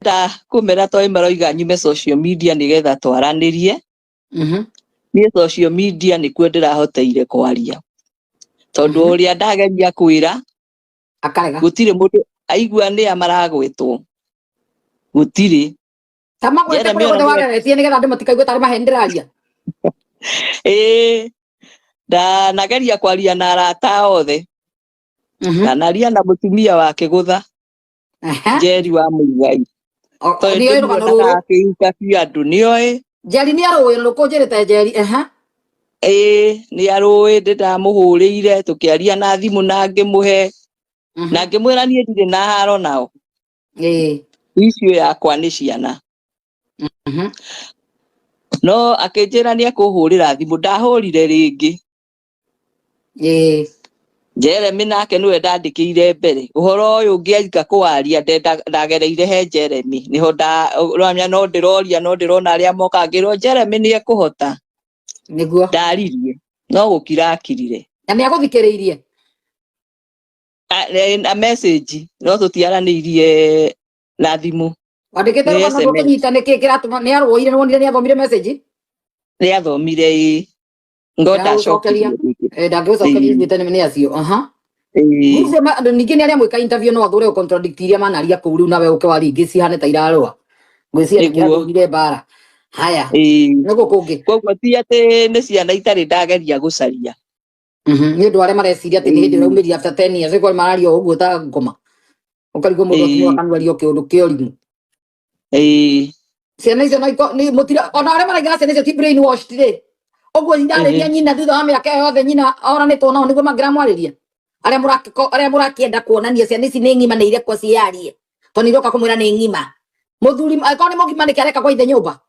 Ndĩrenda kũmera tondũ maroiga nyume social media nĩgetha twaranĩrie. Niĩ social media nĩkuo ndĩrahoteire kwaria, tondũ ũrĩa ndageria kwĩra akarega. Gũtirĩ mũndũ aigua nĩa maragwetwo, gũtirĩ. Ta magwete Jeremy kũrĩa ona guothe nĩwe- wageretie nĩgetha andũ matikaigue tarĩ maheni ndĩraria. Ĩĩ, ndanageria kwaria na arata othe. Ndanaria na mũtumia wa Kĩgũtha, Njeri wa Mũigai, tondũ Nĩoĩ rũgano ndĩmuonaga rũrũ. akĩinterview andũ, nĩoĩ. Njeri nĩ arũĩ rũkũnjĩrĩte Njeri, ehe. Ĩĩ, nĩ arũĩ, ndĩndamũhũrĩire tũkĩaria na thimũ na ngĩmũhe na ngĩmwĩra niĩ ndirĩ na haro nao. Icio yakwa nĩ ciana. No akĩnjĩra nĩ ekũhũrĩra thimũ, ndahũrire rĩngĩ. Jeremy nake nĩwe ndandĩkĩire mbere ũhoro ũyũ ngĩaika kũwaria, ndagereire he Jeremy nĩho ndamenya no ndĩroria, no ndĩrona arĩa moka ngĩrwo Jeremy nĩ ekũhota. Ndaririe no gũkira akirire. Na nĩ agũthikĩrĩirie? Na message, no tũtiaranĩirie na thimũ. Wandĩkĩte Nĩ rũgano SMS. rũkĩnyita nĩkĩ kĩratũma nĩ arũoire, nĩ wonire nĩ athomire message? Nĩ athomire, ĩĩ, ngo Ndagũcokeria. ndacokirie rĩngĩ. Ndangĩgũcokeria. Ĩĩ. Ithuĩ tene nĩ acio, aha. Ĩĩ. Ũcio andũ ningĩ nĩ arĩa mwĩka interview no athũre contradict iria manaria kũu rĩu nawe ũke waria ingĩ cihane ta irarũa, ngwĩciria nĩkĩo athũrire mbara haya. Nĩguo kũngĩ. Koguo ti atĩ nĩ ciana itarĩ ndageria gũcaria. Nĩ ũndũ arĩa mareciria atĩ nĩ hĩndĩ ũraumĩria after 10 years, ĩkorwo mararia o ũguo ta ngoma, ũkarigwo mũndũ akinyua kanua ario kĩũndũ kĩa ũrimũ. Ciana icio no nĩ mũtira ona arĩa maraiga ciana icio ti brainwashed rĩ, ũguo irarĩria nyina thutha wa mĩaka ĩyo yothe nyina oranĩtwo nao nĩguo mangĩramwarĩria, arĩa arĩa mũrakĩenda kuonania ciana ici nĩ ng'ima, nĩ irekwo ciyarie tondũ nĩ iroka kũmwĩra nĩ ng'ima. Mũthuri angĩkorwo nĩ mũgima, nĩkĩ areka kwa ithe nyũmba?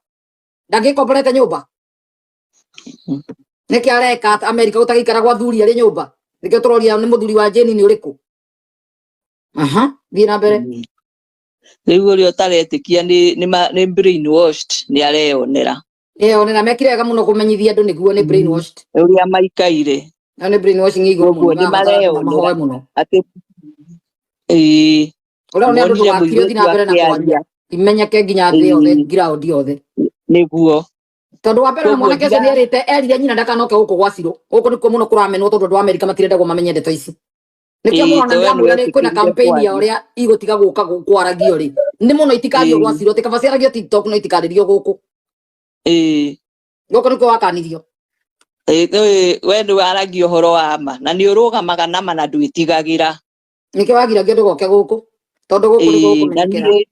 Ndangĩkomborete nyũmba? Nĩkĩ areka Amerika gũtagĩikara gwa thuri arĩ nyũmba? Nĩkĩo tũroria nĩ mũthuri wa Jane nĩ ũrĩkũ. Aha, thiĩ na mbere. Rĩu ũrĩa ũtaretĩkia nĩ brainwashed nĩ areyonera. Ĩyo nĩ mekire wega mũno kũmenyithia andũ nĩguo nĩ brainwashed. Ũrĩa maikaire. Na nĩ brainwashing ĩ igũrũ Koguo mũno. nĩ Marabatara mahoe mareyonera mũno. Atĩ ĩĩ. Ũrĩa nĩ andũ Monire ndũgakire, ũthiĩ na mũirĩtu mbere na akĩaria. kwaria imenyeke nginya thĩ yothe, ground yothe. Tondũ wa mbere na Koguo mwanake ũcio nĩerĩte erire nyina ndakanoke gũkũ gwa Cirũ, gũkũ nĩkuo mũno kũramenwo tondũ andũ a Amerika matirendagwo mamenye ndeto ici, nĩkĩo mũrona To we ndĩramwĩra nĩ kwĩna nĩwetĩkĩrire campaign ya kwaria. ũrĩa igũtiga gũka kwaragio rĩ, nĩ mũno itikario gwa Cirũ, atĩ kaba ciaragio TikTok no itikarĩrio gũkũ. Gũkũ nĩkuo wakanirio. Ĩĩ, we nĩ waragia ũhoro wa ma na nĩ ũrũgamaga na ma na ndwĩtigagĩra. Nĩkĩo wagiragia ndũgoke gũkũ tondũ gũkũ nĩkuo Na gũkũmenyekera. niĩ